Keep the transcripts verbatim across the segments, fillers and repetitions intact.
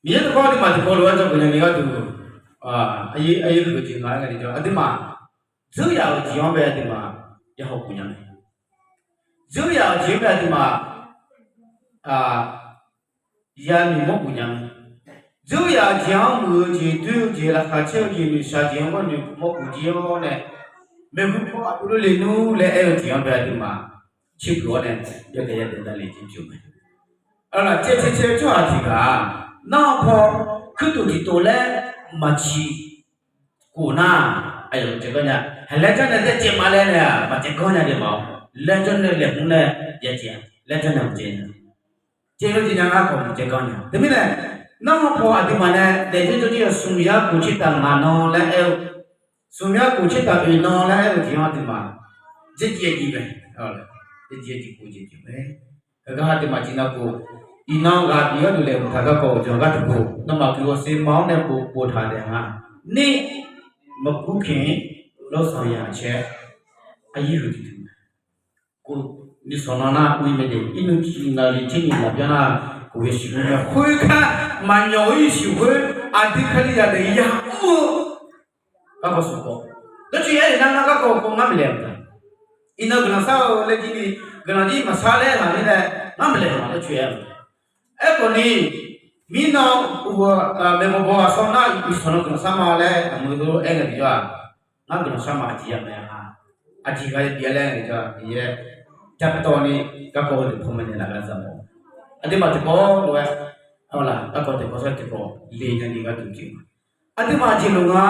Miqyaer dawqkawq aqduimaf tiqkawv lof-aer dzawgeuf nya ni gharduq, aqyuif huiq-eu jeq nga-aer ghae ni jawr, aqduimaf dzeuryaq-euq jeq-anr bae aqduimaf ya hawkhof nya mae. Dzeuryaq-euq jeq-anr bae aqduimaf ya noeqmawr khof nya mae. Dzeuryaq-euq jeq-anr muiq-eu jeq, doer-eu jeq, laqkhaq caer-eu jeq, noeqshaq jeq-anr mawr noeq mawr khof jir-awr nae, maeqhu paw aqdui lof le nmr laer aer-eu jeq-anr bae aqduimaf tsergeuf-awr nae, yawdaef yadaef davle jir pyeuf mae. Aqlaf caev caev caev-eu tsawrhaq tiq ghaq-aq, nar paw kuirtof tiqtof laer maqciq khof nar, aqyawf maqcaev ganr nya. Haeq laer janr nae daef caev ma laer nae-aq maqcaev ganr nya de ma-awr, laer janr nae laeqhmq nae ya caev-a, laer janr nae maqcaev nya. Caev lo jeq nya ngar khawf maqcaev ganr nya. Teumirnae, nar paw aqduimaf nae daefzir jawrjir-eu smq yar khof tser taf ngaq nan laer aer-eu, smq yar khof tser taf oeq nan laer aer-eu jeq-anr aqduimaf dzaerjiv-aer jiv mae. Dzaerjiv-aer jiv khof jeq pyeuf mae. Heugar aqduimaf ciqnan khof, iqnan ghaq bif-awr duq laeqhmq taq garkawv-euq jeq-anr gar tiqkhof, nawmaf guiqlanq sef ma-awr nae bof boftaq daef nga. Ni, maqgur keq-ir, lawrsanq yaq caer, aqyuif huiq tiqtuq mae. Khof, nuisanq nan nar ur-ir mae de, irnui ciq navliq tser nyiq maqbyan nar, khof yasiq mr mae. Khoergar maqnyawq-ir siq khoer, aqdui Kalizaq deuq yamr-eu garkawv smq kawv, dawrcoeni aer-euq nar ngar garkawv kawv ngar maqlaeq-a. Iqnan guiqlanq shar-eu laer jir ni, guiqlanq jir maqshar laer ghaq mirnae, ngar maqlaeq-a dawrcoeni aer-eu. Aerkhawf ni, mirnan uqbawq, maeqbawq bawq ghaq shawr nar nuisanq nan guiqlanq shar ma laer aqmuiq-eu aer ngae tiqjawr-aq, ngar guiqlanq shar ma aqjeq yamawf-a. Aqjeq ghaq yabi-a laer ngae tiqjawr-aq, Miqyaer jadawv ni garkawv heudeuq panmaeq naeqlaf gar za mawf. Aqduimaf tiqkawv lof-aer, aqlaf garkawv tiqkawv sar tiqkawv le nya ni gharduq jeq ma. Aqduimaf jeq lof nga,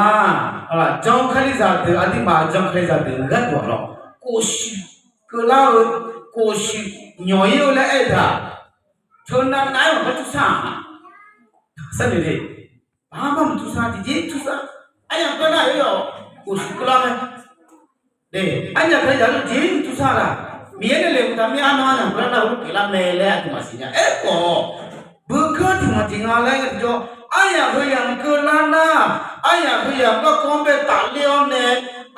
aqlaf jan Kalizaq deuq, aqduimaf jan Kalizaq deuq gharduq-aq lawr, khofshuif keuvlar-eu, khofshuif nyawq-ir-eu laer aer-eu taq, teunav nav-aer maqpar tursar-aq, sharnoeq de. Baqmar maqtursar, tiqjeq tursar. Aryamq keuvlar-eu yawq, khofshuif keuvlar mae. Aryamq Kalizaq-anr jeq tursar laq. Miqyaer nae laeqhmq taq mir-a, nar aryamq keuvlar nar heulof pyeuflar mae laer aqduimaf siqnya. Aerkhawf, beugar tiq maq tiq nga laer ngae tiqjawr, aryamq heuyamq keuvlar nar, aryamq heuyamq garkawv-anr bae tafler-awr nae,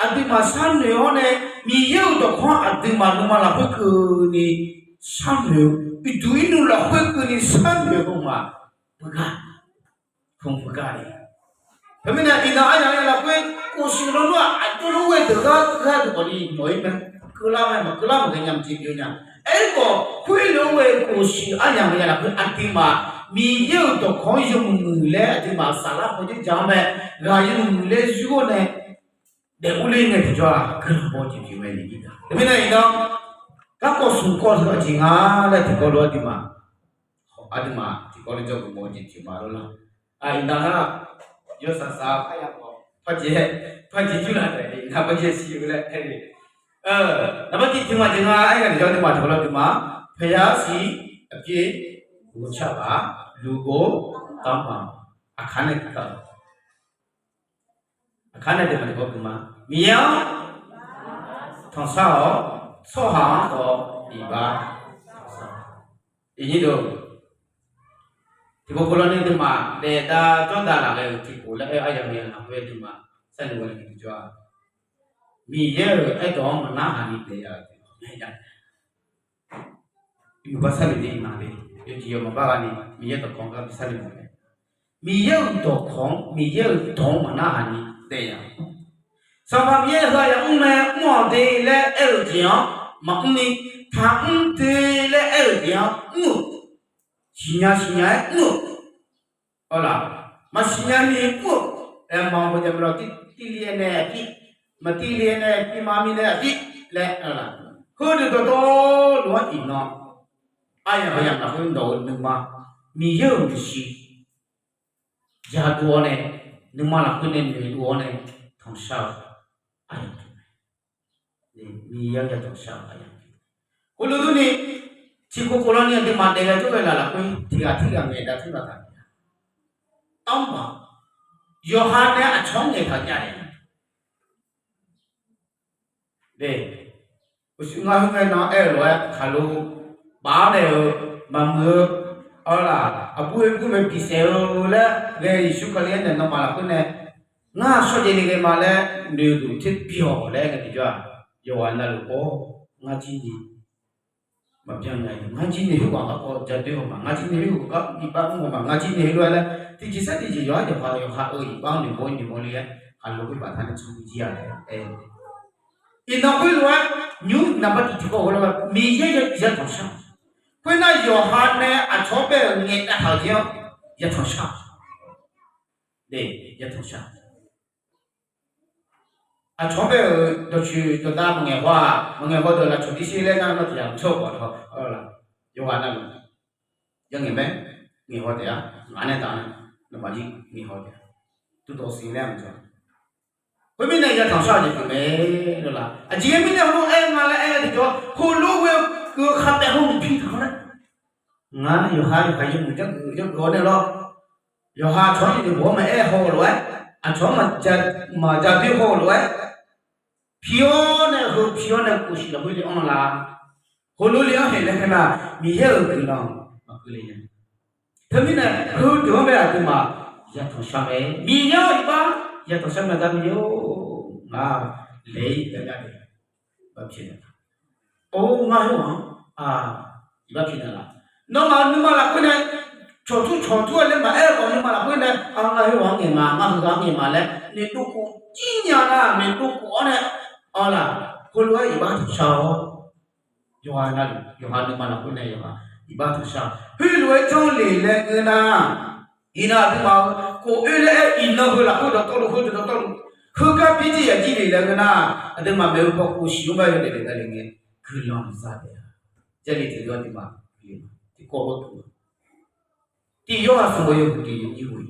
aqduimaf sharnoeq-awr nae, Miqyaer-euq dawqkawq-anr aqduimaf nuima lafkhoer keuvni sharnoeq-eu, uqduq irnui lafkhoer keuvni sharnoeq-eu ma. Beugar, hmq beugar le. Teumirnae iqnan aryamq heuyamq lafkhoer khofshuif lawnmr-aq, aqjox lof ghae deuq gar gharduq khawfni mawq-ir mae. Keuvlar mae, maqkeuvlar maqghae nya maqjeq byov nya. Aerkhawf khoerlof-aer ghae-eu khofshuif aryamq heuyamq lafkhoer aqduimaf Miqyaer-euq dawqkawq-anr yawmuiq muiq laer aqduimaf saflar paw dzerdzaq-anr mae. Ghaq yawmuiq muiq laer yur-awr nae daefmawr ler ngae tiqjawr-aq, guiqlanq baw jeq pyeuf mae. Teumirnae iqnan garkawv smq kawv taq-eu jeq nga laer tiqkawv lof aqduimaf, aqduimaf tiqkawv lof jawrgeuf baw jeq pyeuf ma lor lar. Iqnan nar, yawshaef saf-eu aryamq khawf, parjeq, parjeq yurlaf taef-a, iqnan parjeq siq-eu laer aer-eu. Naqbar tiq tiq maq jeq nga aer ngae tiqjawr aqduimaf tiqkawv lof aqduimaf, paqya arsiq aqpyev, ghovshav ghaq, luf gov, danma, aqkar nae tiqkawv Aqkar nae deuq ma tiqkawv geuf ma. Miqyaer-anr tanqshar-awq, tsawrhaq-anr khawf iqbax tanqshar. Iqnyir deuq, tiqkawv kawv lawrni deuq ma, daef dav jawr dav laf ghae-euq tiqkawv laer aer-eu aryamq yamq lafkhoer deuq ma, sharnoeq ghae-eu tiqjawr-aq, Miqyaer-euq aerdawq-anr maqnarhaq ni daef ya-eu tiqkawv mae. Iqnyir bar sharnoeq de iqma le, yawjeq yawq maqbar ghaq ni Miqyaer dawqkawq-anr gar bi sharnoeq mawf mae. Miqyaer-euq dawqkawq-anr, Miqyaer-euq dawq-anr maqnarhaq ni daef ya. Sanqpaq Miqyaer heu-aq yamr mae, mr-awq de laer aer-euq jeq-anr maqmr ni, taqmr de laer aer-euq jeq-anr mr-euq, siqnya siqnya-aer mr-euq, maqsiqnya ni mr-euq, aer ma bawjav maqlawq tirli-aer nae aqdir, maqtirli-aer nae pirma mirnae aqdir laer, heudeuq dawqtawvluf-anr iqnan, aryamq heuyamq lafkhoer nawq-euq nuima, Miqyaer-euq maeqshi yadov-awr nae, nuima lafkhoer nae noeqdov-awr nae, tanqshar-eu aryamq pyeuf mae. Miqyaer-anr ya tanqshar-eu aryamq pyeuf mae. Khoerlof durni, tiqkawv kawv lawrni aqduimaf daef ghae jawr ghae laf lafkhoer tiq ghaq tirghaq ngaeqdav tmr ghaq taq-a. Tmr ma, yawqha nae aqcawq-anr ngaeqtaq jav-a. Uqshoe ngar khoerngae nan aer-euq lof-aer khaqlo baf-awr naeq-eu maqmuiq-eu, arlaq aqbur-eu gur mae bisaef-eu laer ghae Yeqsur Kali-anr nae nawmaf lafkhoer nae ngar shawrjaev ni ghae ma laer noeqdov tser bi-awq laer ngae tiqjawr-aq, yawqghaq navluf-awr ngar jir ni Maqbyan nya-iq, ngar jir nae heughaq garkawv jadoer-eu ma, ngar jir nae heughaq gar iqbax mr-eu ma, ngar jir nae heulof-aer laer tiqjeq sar tiqjeq yawqhar yawqha-euq iqbax-anr noeqbawr noeqmawr le-aer, haqloq khoerpaq tar nae tsawrbi jir ya laer aer-eu. Iqnan khoerlof-aer nymr naqba tiqtiq kawv-eu lar Miqyaer yatanq shar. Khoernar yawqha nae aqcawq-anr bae-euq ngaeqnav haq-eu jeq-anr yatanq shar. Yatanq shar. Aqcawq-anr bae-euq dawqtsoeq dawqdav maqngaeq haw-aq, maqngaeq haw deuq lafcawq tiqsher laer nar, nar tiq yamq tsawr khawf-awr, yawqghaq navluf yangaeq mae, ngaeq haw taef-a, ngaq nae taf-a, nawmaf jir ngaeq haw taef-a, duqdawq siq laer maqjawr. Khoermirnae yatanq shar-eu jeq pyeuf mae lawr la. Aqjeq mirnae heulof-aer nga laer aer-eu tiqjawr, heulof ghoe-eu keuv-eu khar taef hawr-eu pi taq-awr nae, ngar yawqha yawqha yawmuiq jargeuf jargeuf-awr nae lawr, yawqha aqcawq-anr yawqjeq bof-awr maqaer haw-eu lof-aer, aqcawq-anr maqjadoer haw-eu lof-aer, pi-awr nae heu pi-awr nae kof siq lafkhoer le-anr la. Heulof le-anr haeq laer kar nar, Miqyaer-euq guiqlanq maqkeuv le nya. Teumirnae heudeuq-anr bae aqduimaf yatanq shar mae. Miqyaer-anr iqbax yatanq shar mae gar Miqyaer-or, ngaq laeq-ir gar nya de. Iqbax pyaeqnaeq, or ngar khoerghaq-anr iqbax pyaeqnaeq laf. Nawmaf nuima lafkhoer nae cawqtur cawqtur-aer laer maqaer-eu khawf, nuima lafkhoer nae ngar khoerghaq-anr ngaeq ma, ngar heughaq-anr ngaeq ma laer noeqdov khof jir nya nar, noeqdov khof-awr nae, arlaq, heulof-aer iqbax tanqshar-awr, yawqha navluf yawqha nuima lafkhoer nae yawqha iqbax tanqshar. Khoerlof-aer janrlef laer ngeur nar, iqnan aqduimaf-eu khof oer laer aer iqnan heu lafkhoer dawqtawvluf khoerdeuq dawqtawvluf, heugar birjir yaqjir lef laer ngeur nar, aqduimaf maeq-eu paw kof siq-anr bae yawdaef daef davle ngae guiqlanq za taef-a. Jarlif tiqdeuq aqduimaf tiqkawv gharduq Tiq Yorhaq sanqbof yawhuiq tiq yawnyir ghoe,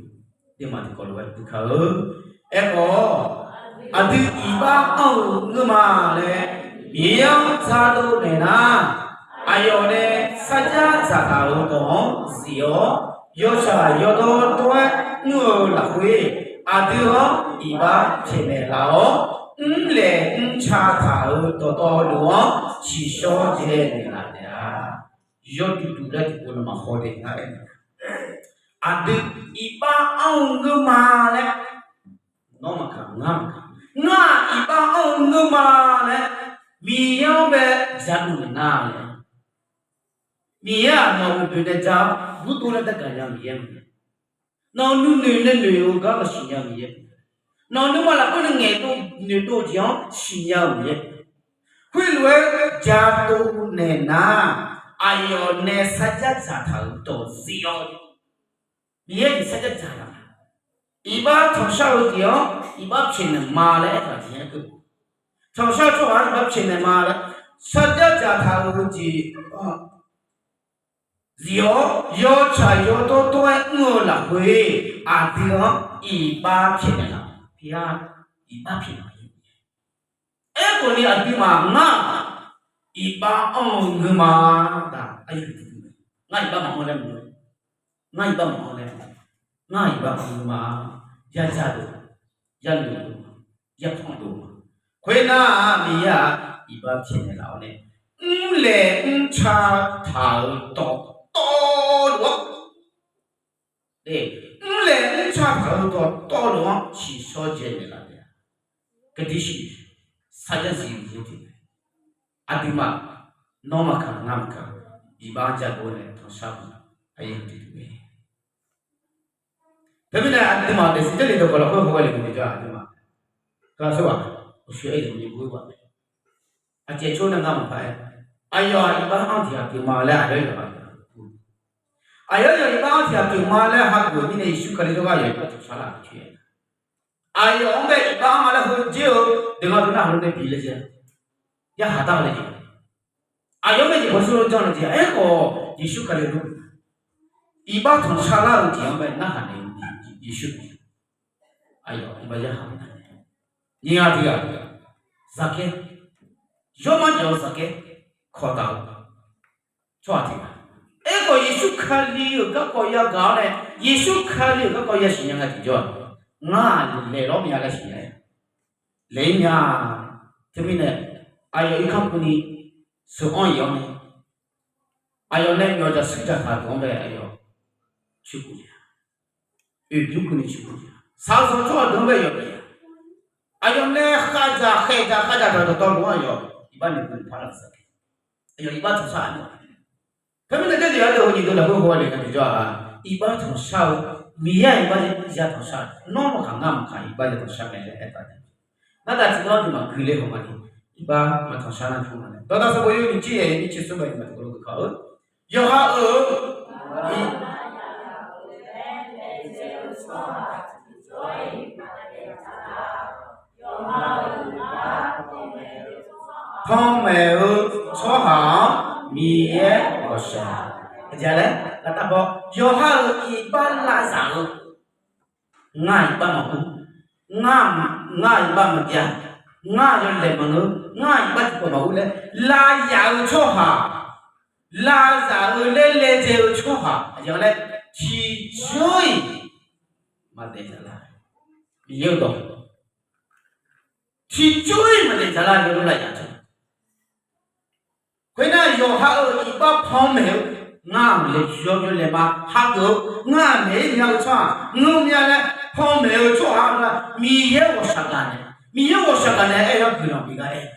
aqduimaf tiqkawv lof-aer bukaq-eu. Aerkhawf, aqdui iqbax anr-eu ngeur ma laer Miqyaer-anr dzaqdov naeq nar, aqyawf nae sarjax dzaqtaq-euq dawq-anr zif-awr, yawtsaq yawdawr dawr-aer mr-eu lafkhoer, aqdui-anr iqbax pyaeqnaeq laf-awr, mrlaeq mrca taq-euq dawqtawvluf-anr tsiqshawr dzaenaeq laf taef-a. Yawduq duq laer tiqpov nawmaf haw daef ngar aer-eu, aqdui iqbax anr-eu ngeur ma laer, nawr maqkaq ngar maqkaq, ngar iqbax anr-eu ngeur ma laer Miqyaer-anr bae dzaqdov naeq nar laer, Miqyaer-aq nawq-euq boeqnaeq dzaq-awr gurdov laer dargaq nya Miqyaer mae. Nawq-euq nuinoeq nae noeq-eu gar maqsiq nya Miqyaer. Nawq-euq nuima lafkhoer nae ngaeqdov noeqdov-eu jeq-anr siqnya-eu Miqyaer. Khoerlof-aer dzaqdov naeq nar, aqyawf nae sarjax dzaqtaq-euq dawq zif-awr, Miqyaer jeq sarjax dzaqtaq-a. Iqbax tanqshar-eu jeq-anr iqbax pyaeqnaeq ma laer aertaq jeq-anr keuv, tanqshar tsawrhaq-anr iqbax pyaeqnaeq ma laer, sarjax dzaqtaq-euq jeq zif-awr, yawtsaq yawdawr dawr-aer mr-eu lafkhoer, aqdui-anr iqbax pyaeqnaeq laf-awr, iqbax pyaeqnaeq laf-awr. Aerkhawf ni aqduimaf ngar iqbax anr-eu ngeur ma. Ngar iqbax maqanr laer mr-eu, ngar iqbax maqanr laer, ngar iqbax anr-eu ngeur ma. Yadzaq dov, yanoeq dov, yapanq dov ma. Khoernar, Miqyaer-aq iqbax pyaeqnaeq laf-awr nae, mrlaeq mrca taq-euq dawqtawvluf-anr, mrlaeq mrca taq-euq dawqtawvluf-anr tsiqshawr dzaenaeq laf taef-a. Kaqdir shif, sarjax zif-eu jeq, aqduimaf nawr maqkaq ngar maqkaq, iqbax-anr dzaqdov nae tanqshar-eu aqyuif dui dui mae. Teumirnae aqduimaf daefzir Jarlif dawqkawq lafkhoer hawghae le-eu jeq jawr-aq, aqduimaf gar sawr-aq, uqshoe aer-eu jeq maqnymr ghoer-a. Aqjeq tsawrnae ngar maqpar-aer, aqyawf-aq iqbax anr tiq ghaq pyeuf ma laer aqyawf yawqghaq, aqyawf yawf iqbax anr tiq ghaq pyeuf ma laer hageuf-eu mirnae Yeqsur Kali jawrgar aqyawf iqbax tanqshar laf-euq jeq. Aqyawf-anr bae iqbax anr ma laer heudzer-eu deuq nga deuq narhaq lof nae bi laer jeq, yarkhaq dar-eu laer jeq, aqyawf-anr bae jeq bawsur lof janr-eu jeq. Aerkhawf Yeqsur Kali-anr iqbax tanqshar lar-eu jeq-anr bae narhaq naeq-eu Yeqsur Kali, aqyawf iqbax yarkhaq-eu nyiq ghaq tiq ghaq, Zaqkaer, yawrmar jaq-eu Zaqkaer, kawq taf-eu tsawrhaq tiq ghaq. Aerkhawf Yeqsur Kali-euq garkawv yagaq-awr nae, Yeqsur Kali-euq garkawv yasiq nya nga tiqjawr-aq, ngar-aq laeq lawr mya laer siqnya-a. Laeq-ir mya. Teumirnae aqyawf irkanr keuvni sheuq-anr iq-awr nae, aqyawf nae myawf dzaq shuir dzaq taq-euq deuq-anr bae aqyawf coeqkuf jeq-a. Oeqbymr keuvni coeqkuf jeq-a. Shaqzanq tsawrhaq deuq-anr bae yawf jeq-a. Aqyawf nae khavdzaq khaeqdzaq khavdzaq taq-euq dawqtawvluf-anr aqyawf iqbax noeqkeuv ni par laf-euq Zaqkaer, aqyawf iqbax tanqshar aqnyaf Teumirnae Jarlif ardeuv-eu nyiq deuv lafkhoer hawle nga tiqjawr-aq, iqbax tanqshar-eu, Miqyaer-aq iqbax yatanqshar, nawr maqkaq ngar maqkaq iqbax yatanqshar mae laer aertaq-a. Ngar taf tiqgar deuq maqgui ler haw nga ni, iqbax maqtanqshar nar jur nga nae. Dawqdaq sanqbof yawhuiq nyiq tser yaeq nyiq tser smr bae maqtaq gawrluf geuf kar-eu. Yawqha-euq i- panmaeq-eu tsawrhaq-anr Miqyaer ghawqshaq. Aqjeq laer, aqtaf paw, yawqha-euq iqbax lavzaq-eu, ngar iqbax maqur, ngar, ngar iqbax maqjav, ngar yawlaeq maqngeur, ngar iqbax tiqpawf maqur laer lavyaq-eu tsawrhaq, lavzaq-eu laer laejae-eu tsawrhaq aqjeq laer, tiqjawr-iq maqdaef dzaqlar. Miqyaer-eu dawq tiqjawr-iq maqdaef dzaqlar, yawlof lavyaq-eu tsawrhaq. Khoernar, yawqha-euq iqbax panmaeq-eu, ngar-aq laejae-awr yawlaeq ma hageuf-eu, ngar maeq-ir nya-eu tsawrhaq ngeur mya laer panmaeq-eu tsawrhaq-aq, Miqyaer ghawqshaq gaq nae, Miqyaer ghawqshaq gaq nae aer-awr guiqlanq bigar aer.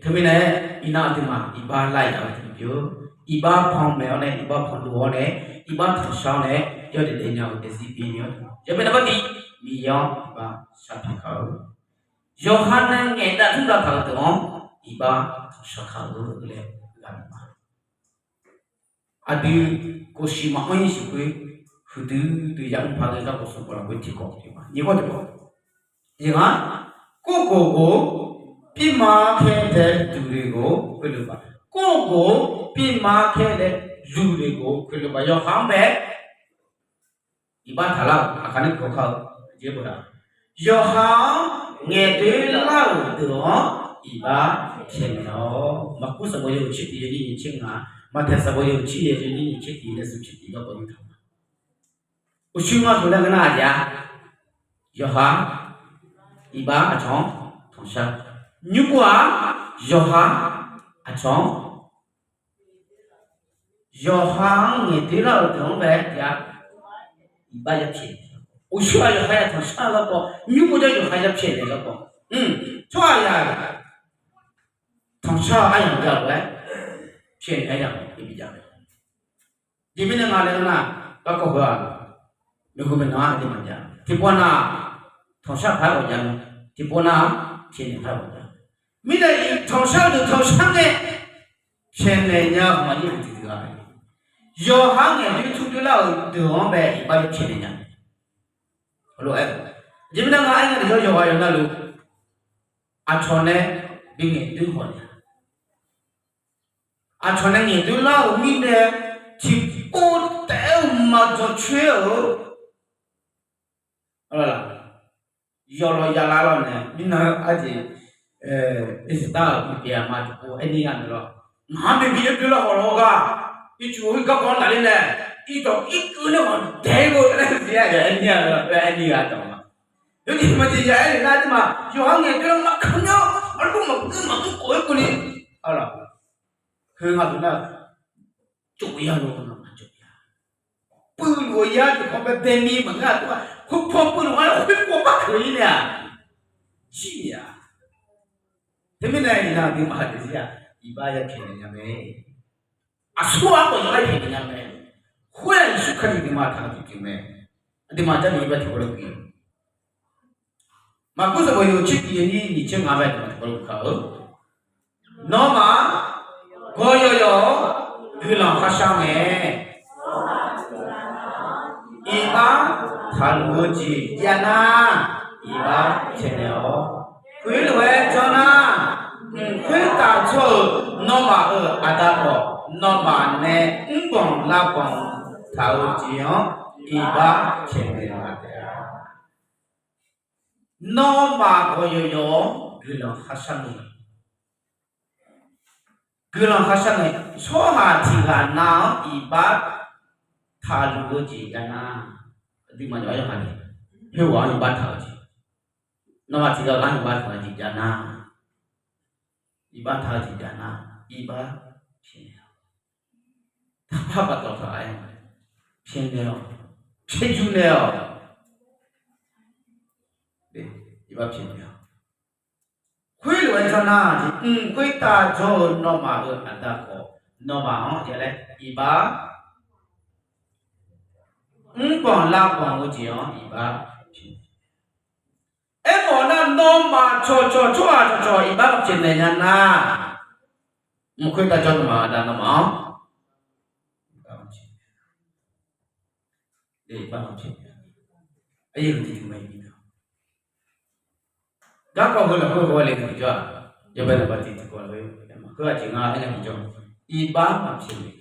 Teumirnae, iqnan aqduimaf iqbax lavyaq-eu tiqpyeuf, iqbax panmaeq-awr nae, iqbax panluf-awr nae, iqbax tanqshar-awr nae, yawdaef daef nya-eu daefzir bif ni-awr, yawbae naqbar tiv, Miqyaer-anr iqbax sharpyaeq kar-eu. Yawqha nae ngaeqdav tmr dav taq-eu deuq-anr iqbax tanqshar kar-eu laer ghaq ma. Aqdui, kofshiq maqanr-ir siq khoer, huiqdui dui yamr paq-aer garkawv smq kawv lafkhoer tiqkawv tiqma nyiq kawv tiqkawv. Iqnan, kov khof khof-eu, pirma khaer dae luqle khof khoerle baq. Kov khof-eu, pirma khaer dae luqle khof khoerle baq. Yawqha-anr bae iqbax taqlar-euq aqkaq nae kawv kar-eu jeq beu-aq, yawqha-anr ngaeqdoer lar-euq deuq-anr iqbax pyaeqnaeq-awr. Maqkur sanqbof yawhuiq tser tiq yawnyir nyiq tser ngaq, Maqtaeq sanqbof yawhuiq tser yaeq yawnyir nyiq tser tiq laer zmq tser tiq garkawv yurtaq-a. Uqshoe nga dawq nae ngeur nar aqjeq-a, yawqha iqbax aqcawq-anr tanqshar. Nymrpov-aq, yawqha aqcawq-anr yawqha-anr ngaeqdoer lar-euq deuq-anr bae-a, iqbax yapyaeq. Uqshoe-aq yawqha ya tanqshar-eu garkawv, nymrpov jawr yawqha yapyaeq naeq garkawv. Tsawrhaq ya tanqshar-eu aryamq jav-eu laer pyaeqnaeq-aer ya-a. Jeq mirnae nga laer nar, garkawv heu-aq, maeqhu maeqnan-anr aqduimaf jav. Tiqpov nar, tanqshar paq-aer ghawqjav mae. Tiqpov nar, pyaeqnaeq paq-aer ghawqjav. Mirnae tanqshar deuq tanqshar ngae pyaeqnaeq nya-eu hmq-anr yur-eu tiqdui-a. Yawqha-anr ngaeqdoer tmrdoer lar-euq deuq-anr bae iqbax yapyaeq naeq nya. Heulof-aer, jeq mirnae nga aer nga tiqjawr yawqghaq yawqghaq navluf aqcawq nae bi ngaeqdoer haw naeq-a. Aqcawq nae ngaeqdoer lar-euq mirnae tiqpov taef-aer-eu maqdzawq coer-eu yawlawq yala lawr nae mirnan arjeq, iqsaqdar-euq uqpyeq aqma tiqpov aerni-a naeq lawr. Ngaq-anr baebi yaerdov lar hawq lawr gar, ircuf-eu garkawv-anr tafler nae, irdawq irkeuv nae ghawq daeq-ir bo laer siq-aer aerni-a laer aerni-a dawq ma. Yawjeq maqjeq ya aer-eu nar aqduimaf yawqha ngaeqdoer lar maqkaq myanr, arluf maqgeur maqgeur khof-aer keuvni, arlawq, heu nga deuq nar, tsov ya lo, maqtsov ya. Puivluf-eu yar tiqkawv bae bae ni maqngeur-aq, khoerpaw puivluf-anr laer khoerpaw par keuq-ir nae-aq, shir-a. Teumirnae iqnan aqduimaf daefzir-aq, iqbax yapyaeq naeq nya mae. Aqsur arkhawf iqbax pyaeq naeq nya mae. Khoer-aq Yeqsur Kali aqduimaf taq-eu tiqjeq mae. Aqduimaf Jarlif iqbax tiqkawv lof-aer Maqkur sanqbof yawhuiq tser tiq yawnyir nyiq tser ngaq bae tiqkawv lof-aer kar-eu, nawmaf gawqyawq yawq-awr guiqlanq kharshar ngae, iqbax taqluf-eu jeq jav nar, iqbax pyaeqnaeq-awr. Khoerlof-aer janr nar, mq khoertav tsawr-eu nawmaf-euq Aqda khawf, nawmaf nae mrbanq lavbanq taq-eu jeq-anr iqbax pyaeqnaeq-a taef-a. Nawmaf gawqyawq yawq-awr guiqlanq kharshar ngae, guiqlanq kharshar ngae, tsawrhaq tiq ghaq nav-anr iqbax taqluf-eu jeq jav nar, aqduimaf yawqha yawqha ni, khoerghaq-anr iqbax taq-eu jeq, nawmaf tiq ghaq ghaq-anr iqbax taq-eu jeq jav nar, iqbax taq-eu jeq jav nar, iqbax pyaeqnaeq-awq. Taqpar baqdawq taq-aer, pyaeqnaeq-awq, pyaeqjur naeq-awq. Iqbax pyaeqnaeq-awq. Khoer Aernar, mq khoertav jawr-eu nawmaf-euq aqda khawf, nawmaf-anr jav laer iqbax mrbanq lavbanq-eu jeq-anr iqbax pyeuf. Aermawf nar, nawmaf cawqcawq tsawrhaq cawqcawq iqbax maqpyeuf naeq nya nar, mq khoertav jawr nawmaf aqda nawmaf-anr Garkawv heu lafkhoer haw le tiqjawr-aq, yawbae naqba tiq tiqkawv lafkhoer, heu-aq jeq nga aernaeq tiqjawr, iqbax maqpyeuf naeq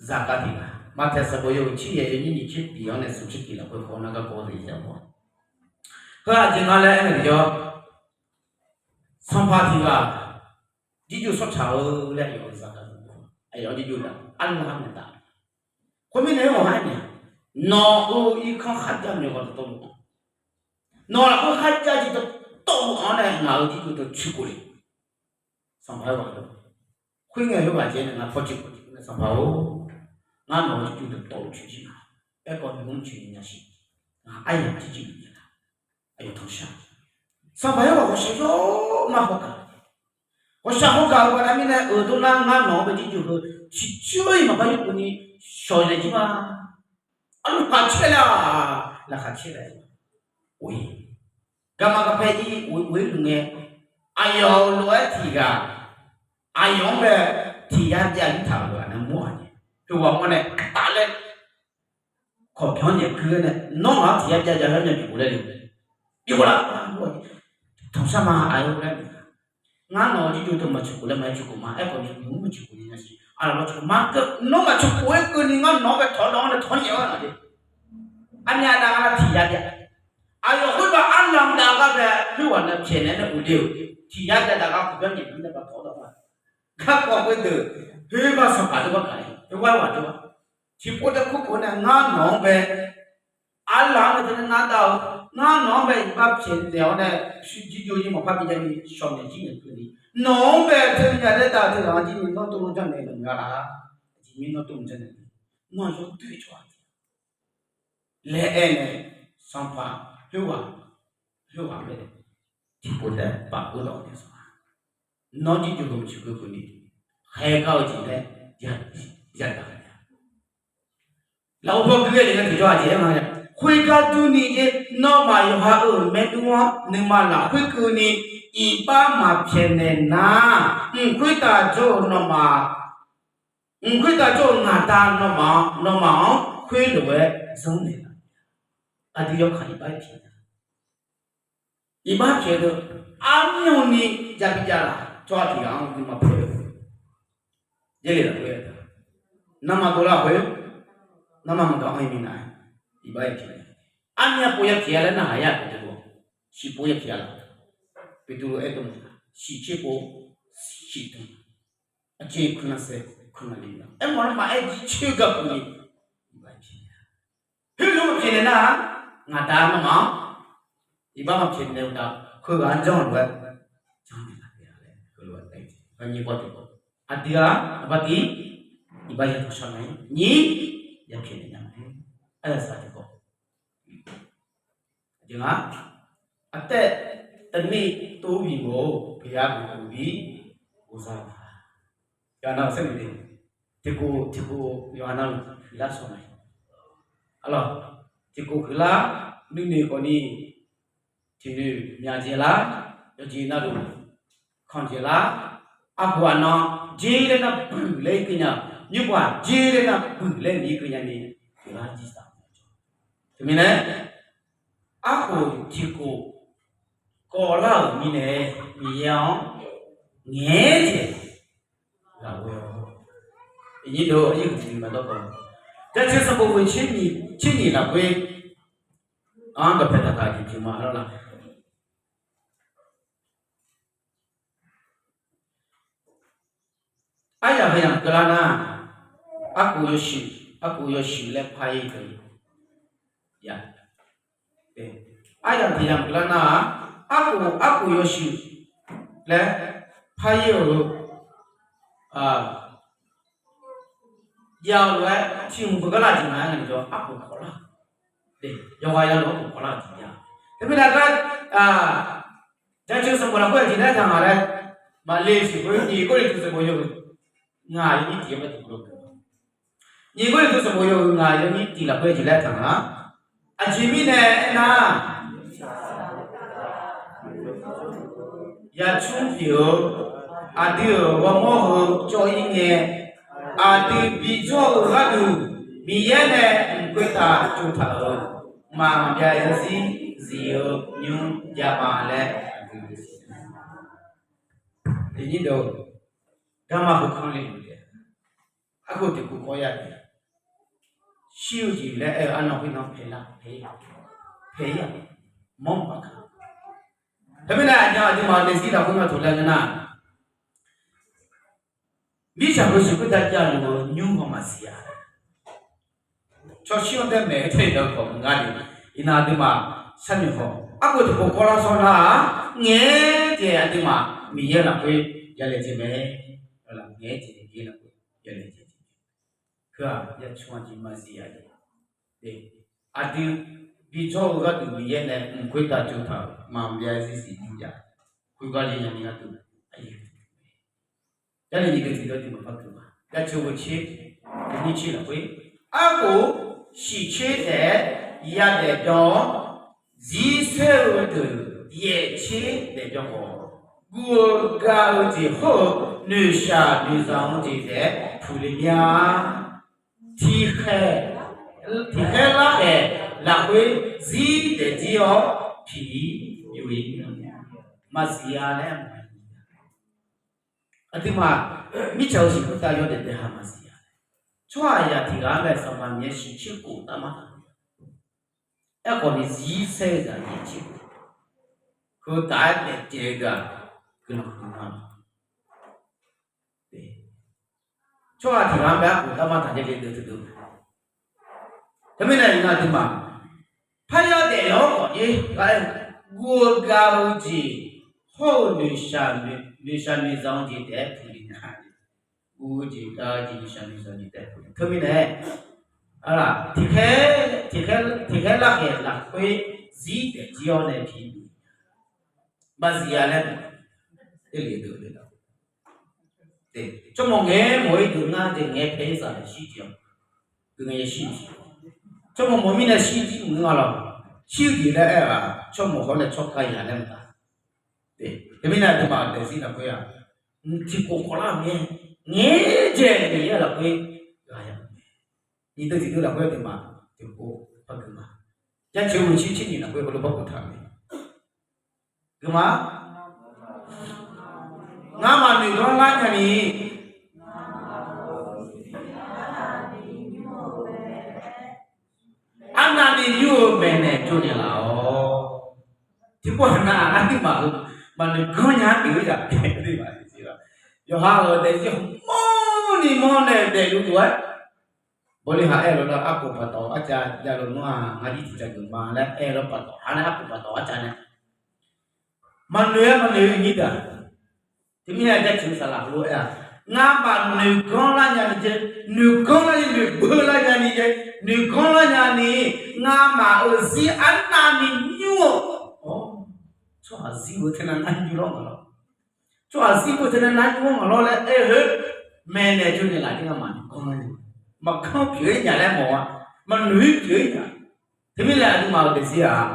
zaqkhav tiq ghaq, Maqtaeq sanqbof yawhuiq tser yaeq yawnyir nyiq tser tiq-anr nae smq tser tiq lafkhoer khawf nar garkawv deuq ya mawr. Heu-aq jeq nga laer aernaeq tiqjawr, sanqpaq tiq ghaq jirjov shawrtsaq-eu laer yawf-eu zaqkhav, aqyawf-anr jirjov daq arlaq-anr naeq taf. Khoermirnae aerkhawf aernaeq-a, nawq-euq irkanr kharjav myawqganq dawqtawvluf-anr, nawq lafkhoer kharjav jeq dawqtawvluf-anr nae ngaq-euq jirjov dawq coeqkhof le. Sanqpaq-aer ghaq-eu, khoerngae khoerghaq jeq nae ngar paw coeqkhof, Sanqpaq-or, ngar nawq-euq jirjov dawqtawvluf coeqjir ma. Aerkhawf nymq-mr coeqnya siq, ngaq aryamq jirjir bif nya la. Aqyawf tanqshar, Sanqpaq-aer ghaq ghawqshaq yawr mar hawgaq, ghawqshaq hawgaq-eu baqda mirnae, euq dawr nar ngar nawq-anr bae jirjov heu ciqcoer-iq maqbar yurkeuv ni shawq naeq jir ma. Arluf khaq caer laer-aq, laqkhaq caer laer-aq, oe, garma garpae ir oe luf ngae, aqyawf lof-aer tiq ghaq, aqyawf-anr bae tiq yar jav yurtaq-euq ghaq nae mawr-aq nae, heughaq mawr nae taf laer kawqbyanr naeq kuir-aer nae, nawr ngaq-anr tiq yar jav jav-aer nae bifkhof laer le, bifkhof la, tanqshar ma aqyawf laer, ngar nawq-euq jirjov deuq maqcoeqkhof laer maqaer coeqkhof ma. Aerkhawf ni nymq-mr coeqkhof ni nya siq, arlaf lawr coeqkhof ma keuv, nawr maqcoeqkhof-aer keuvni ngar nawq-anr bae tawq-awr dawq-anr nae tawq-anr nyaef-awr-aq jeq. Armyav dav gar nar tiq yar jav, aqyawf khoerghaq arlamq dav gar bae khoerghaq nae pyaeqnaeq nae uiqle-euq tiq yar jav dav gar kawqbyanr naeq-eu nae ba tawq-awr dawq-anr ma. Garkawv khoerdeuq, khoergar Sanqpaq deuq bar gaq-ir, khoergar ghaq deuq-aq, tiqpov tae kurkhof nae ngar nawq-anr bae arlaf-anr nae teunae nar dav-eu, ngar nawq-anr bae iqbax pyaeqnaeq-awr nae, shirjir jov-ir maqpar bi jav ni shawq naeq jir naeq keuvni, nawq-anr bae teunae dav-eu teughaq-anr jir ni nawr tov lor janrnaeq-eu nga laf-a. Aqjeq mirnae nawr tov lor janrnaeq, nawr yawdoer-eu tsawrhaq laer aer nae, Sanqpaq khoerghaq, khoerghaq bae tiqpov tae baf-eu dawq nae sanqpaq, nawr jirjov dawq maqcoeqkhof keuvni, khaergar-eu jeq laer yadaq-a. Lafov paw gui-aer le ngae tiqjawr-aq jeq-aer nga-a, khoergar durni, nawmaf yawqha-euq maernmr-anr nuima lafkhoer keuvni iqbax maqpyaeqnaeq nar, mq khoertav jawr-eu nawmaf, mq khoertav jawr-eu ngaq Da nawmaf-anr, nawmaf-anr khoerlof-aer zanrnaeq laf. Aqdui yawkaq iqbax pyaeq-a, iqbax pyaeq-eu deuq armyanni jav bi jav laf, tsawrhaq tiq ghaq-anr nuima pyaeq-eu, Jarlif lafkhoer, nanrma dovlar khoer, nanrma maqgaq-anr-ir minav-aer, iqbax yapyaeq-a. Armyav pov yapyaeq-a laer narhaq yar-aq, Beqtuvluv, shiq pov yapyaeq-a laf. Beqtuvluv aer dov, shiq tser pov, shiq dm, aqjeq kuirnav saeq kuirnav le-a. Aermawf-anr maqaer jircoer gharduq ni, iqbax pyaeq-a. Heulof maqpyaeqnaeq nar-aq, ngaq Da nawmaf-anr iqbax maqpyaeqnaeq uqtaf, heughaq-anr janr-eu lof-aer janrnaeq laf-a laer, heulof-aer taef-a. Aqdui-aq, aqbar tiv, iqbax yatanq shar mae, nyiq, yapyaeqnaeq nya mae, aryaq saq tiqkawv. Aqjeq nga, aqtaev taqnir tov-ir bif mawf-or, peuq yar bif mawf-or bi, ghovzar-a. Yawqha nav-euq saernoeq de, tiqkhof tiqkhof yawqha navluf huiqlar shawr mae. Arlawq, tiqkhof huiqlar nuinoeq khawfni, tiqnoeq myaq dzaeqlar, yawqjeq navluf kanq dzaeqlar, aqkhof aqnan jer laer nar buiq laer ir keuv nya, nymrpov aq jer laer nar buiq laer ir keuv nyani, huiqlar jir saq. Teumirnae, arkhof tiqkhof kawvlar-euq mirnae, Miqyaer-anr ngaeq-aer jeq lafghoer-awr, iqnyir deuq-or, aryaer huiq tiqnyir maqdawr kawv, Jaceuq sanqbof ghoeq tser nyiq lafkhoer-anr dawqpae taqtaq jeq pyeuf ma lawr la. Aryaq heu yamq keuvlar nar, arkhof yawshuif, arkhof yawshuif laer par-ir deuq ya. Aryaq tiq yamq keuvlar nar-aq, arkhof, arkhof yawshuif laer par-ir-euq jav-eu lof-aer tiq hmq beugar lar jeq nga-aer ngae, arkhof kawvlar, yawqghaq yalof-aer arkhof kawvlar-eu jeq jav. Teumirnae gar, Jaceuq sanqbof lafkhoer aqjeq laer taq ngaq laer, maqle siq khoer nyiq Gawrliqtu sanqbof yawhuiq ngaq yawnyir tiq-aer maqtiq lo. Nyiq Gawrliqtu sanqbof yawhuiq ngaq yawnyir tiq lafkhoer aqjeq laer taq ngaq. Aqjeq mirnae aernar, yacmr pyeuf-eu aqdui-euq ghawrmawr heu cawv-ir ngae, aqdui bijawr-eu gharduq Miqyaer nae mq khoertav tsovtaq-euq mqmaq maqbyav zarzir zif-eu nymr jav ma laer, aqdui garma heukanr le-euq, arghof tiqkov kawr ya-a. Shir-eu jeq laer aer-eu arnan khoernan paelar pae-ir-aq, mawr maqpar ka. Teumirnae aqnyaf aqduimaf daefzir lafkhoer nga taq laer ngeur nar, mirtsaq heusiq khoertav javluf-eu nymr haw maqsiq-a. Tsawrshir-anr tae maeq-aer tae-eu dawq khawf maqnga ni, iqnan aqduimaf sharnoeq haw. Arghof tiqkov kawrlar shawr nar-aq, ngaeq-aer jeq aqduimaf Miqyaer lafkhoer yalaejae mae. Ngaeq-aer jeq Miqyaer lafkhoer yalaejae. Heu-aq yacmr-a jeq maqsiq-a jeq. Aqdui bijawr-eu gharduq Miqyaer nae mq khoertav tsovtaq-euq maqbyav zarzir zif nymr jav, khoergar le nyani gharduq aqyuif Jarlif nyiq deuq tiqdeuq deuq maqpar keuv ma. Jaceuq ghoeq tser, nyiq tser lafkhoer, arghof shiq tser taef-aer yadaef byan-awr, zir saer-eu deuq yaef tser daef byan khawf, guv-eu gav-eu jeq hawr-eu noeqshaq noeqzanq-eu jeq taef-aer puq le mir-a. Tiq khaeq, tiq khaer larkhaeq lafkhoer zir daefzir-awr piq-ir yuf-ir maqsiq-a laer. Aqduimaf mirtsaq-euq siq khoertav yawdaef daef ha maqsiq-a. Tsawrhaqzaq tiq ghaq-anr bae Sanqpaq Miqyaer shiq tser khof taf mar taq. Aerkhawf ni zir saer-eu zaq yaef tser khof, heutaf-aer daefjaev-eu gaq guiqlanq huiqma. Tsawrhaq tiq ghaq-anr bae arkhof taf mar taq jav le deuq teu deuq. Teumirnae iqnan aqduimaf parya daef-awr khawf-ir gar-aer, guv-eu gav-eu jeq hawr-eu noeqshaq noeqzanq-eu jeq taef-aer puq le nya. Guv-eu jeq gav-eu jeq noeqshaq noeqzanq-eu jeq taef-aer puq le. Teumirnae, tiq khaer, tiq khaer larkhaeq lafkhoer zir daefzir-awr nae piq-ir maqsiq-a laer, e le deuq deuq Tsawrmawq ngae mawq-ir deuq ngar jeq ngae pae-ir saq nae shir jeq-awq. Deuq ngae ya shir jeq. Tsawrmawq mawq mirnae shir jir maqngeur nga lawq. Shir-eu jeq laer aer-aq, tsawrmawq hawr nae tsawrkhav yaq laer maqtaq. Teumirnae aqduimaf daefzir lafkhoer-aq, tiqkhof khawf lar-euq mae. Ngae jeq Miqyaer lafkhoer ghaq ya-eu mae. Nyiq deuq tiqdeuq lafkhoer aqduimaf tiqkhof par gui ma. Jaceuq ghoeq tser tser nyiq lafkhoer heulof par kov taq-euq mae. Gui ma. Ngamaf noeqganr lar nyani, arnavni nymr-eu maeqnaeq jawrnaeq laf-awq. Tiqpov haqnav aqduimaf-euq maqnoeq ganr nya-aer pyeuf-ir-aq, yawqha-euq daefzir hawmawr ni mawr nae daefluf-aer, bawleqha aer-eu lof-aer arkhof paftawf arcav javluf nmr-aq, ngar jir tiqcav geuf ma laer aer-eu lof-aer paftawf ha nae arkhof paftawf arcav nae maqnoeq-aer maqnoeq-eu nyir deuq-aq, teumirnae Jarceuq saqlaq heulof-aer-aq, ngamaf noeqganr lar nyani jeq, noeqganr lar nyani, noeqbeu lar nyani jeq, noeqganr lar nyani, ngamaf-euq zir arnavni nymr-eu, tsawrhaq zir-eu teunav nar nymr lawr ngaq lawr. Tsawrhaq zir-eu teunav nar nymr-awr ngaq lawr laer aer-eu khoer, maeqnaeq jawrnaeq laf-ir ngamaf noeqganr lar nyani, maqganr pyeuf-ir nya laer mawf-a, maqnoeq-ir pyeuf-ir nya. Teumirnae aqduimaf-euq daefzir-aq,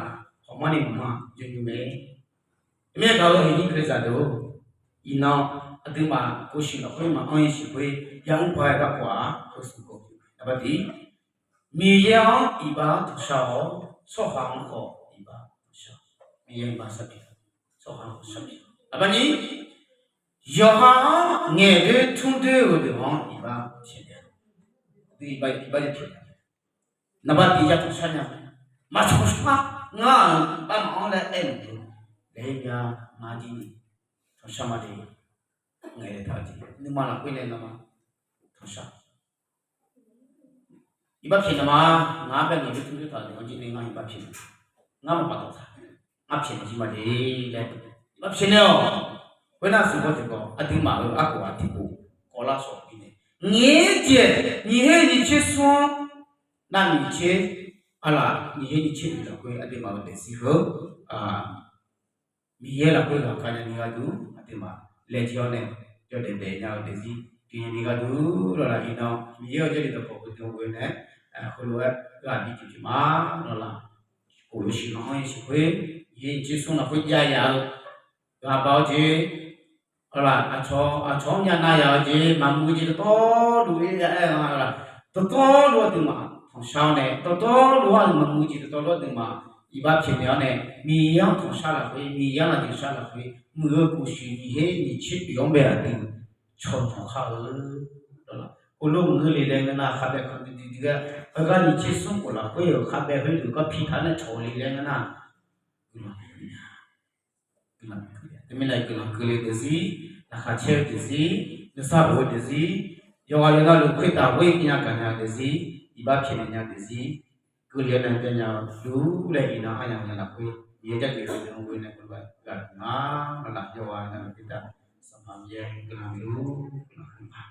hawmawr ni maqma jov nymr mae. Mirnae gaq-eu aqyuif nyir Kalizaq deuq-or, iqnan aqduimaf kov shiq lafkhoer maqanr-ir siq khoer, yamr paq-aer garkawv-aq, heusuq kawv. Aqbar tiq, Miqyaer-anr iqbax-anr tanqshar-awr, tsawrhaq-anr khawf iqbax tanqshar. Miqyaer iqbax sharpyaeq, tsawrhaq-anr khawf sharpyaeq. Aqbar nyiq, yawqha-anr ngaeqdoer tmrdoer-euq deuq-anr iqbax pyaeq. Iqbax, iqbax ya pyaeq. Naqbar tiq ya tanqshar nya. Maqtanqshar, ngar-euq iqbax maqanr laer aer-euq deuq, laer ya ngar jir ni tanqshar ma de. Ngaeq taq jeq nuima lafkhoer nae ngamaf tanqshar. Iqbax pyaeq nya ma, ngar bae ngaeqdoer tmrdoer taq-euq deuq-anr jir ni ngar iqbax pyaeq. Ngar maqpaftawf taq. Ngar pyaeq nya jir ma de laer iqbax pyaeq naeq-awq. Khoernar, smq baw tiqkawv aqduimaf-euq arkhof-aq tiqpov kawvlar shawq-eu mirnae, ngaeq-aer jeq nyiq her nyiq tser smr-anr navni nyiq tser, arlaf nyiq her nyiq tser nyiq lafkhoer aqduimaf-euq daefzir heu-aq, Miqyaer lafkhoer ghaqkhav nyani gharduq aqduimaf laejae-awr nae jawrdaef daef nya-eu daefzir pyeuf nyani gharduq lawrlaf iqnan Miqyaer-euq Jarlif dawqkawq heudeuq ghoe nae, heulof-aer ghaq bi tiqjeq ma lawrlaf, khof yawshuif nan-anr yawshuif khoer, Yeqsur smr lafkhoer jav yaf-eu ghaq ba-awr jeq, lawrlaf aqcawq aqcawq-anr myavnav yaf-eu jeq, maqmuiq jeq dawqtawvluf-aer ya-aer-eu lawrlaf, dawqtawvluf aqduimaf tanqshar-awr nae, dawqtawvluf-aer maqmuiq jeq dawqtawvluf aqduimaf iqbax pyaeqnaeq-awr nae, Miqyaer-anr tanqshar lafkhoer, Miqyaer-anr aqjeq shar lafkhoer muiq-eu guqshuif nyiq her nyiq tser pyeuf-anr bae aqdui cawq tanq kar-eu lawrlaf, khoerlof muiq-eu le laer ngeur nar khavbae kandui dui dui-aer, heugar nyiq tser smr khof lafkhoer-euq khavbae khoerdeuq gar pi taq nae cawq-eu le laer ngeur nar, guiqlanq teumirnae guiqlanq keuvle-eu daefzir, laqkhaq caer-eu daefzir, nuisar of-eu daefzir, yawqghaq yawqnavluf khoertav ghoer nya gaq nya-eu daefzir, iqbax pyaeqnaeq nya-eu daefzir, keuvle-awr nae jav nya-eu dur laer iqnan aryamq nya lafkhoer Miqyaer Jarlif dawqkawq heudeuq ghoe nae ghaq bi ma lawrlaf, yawqghaq navluf khoertav Sanqpaq Miqyaer guiqlanq luf guiqlanq huiq ma.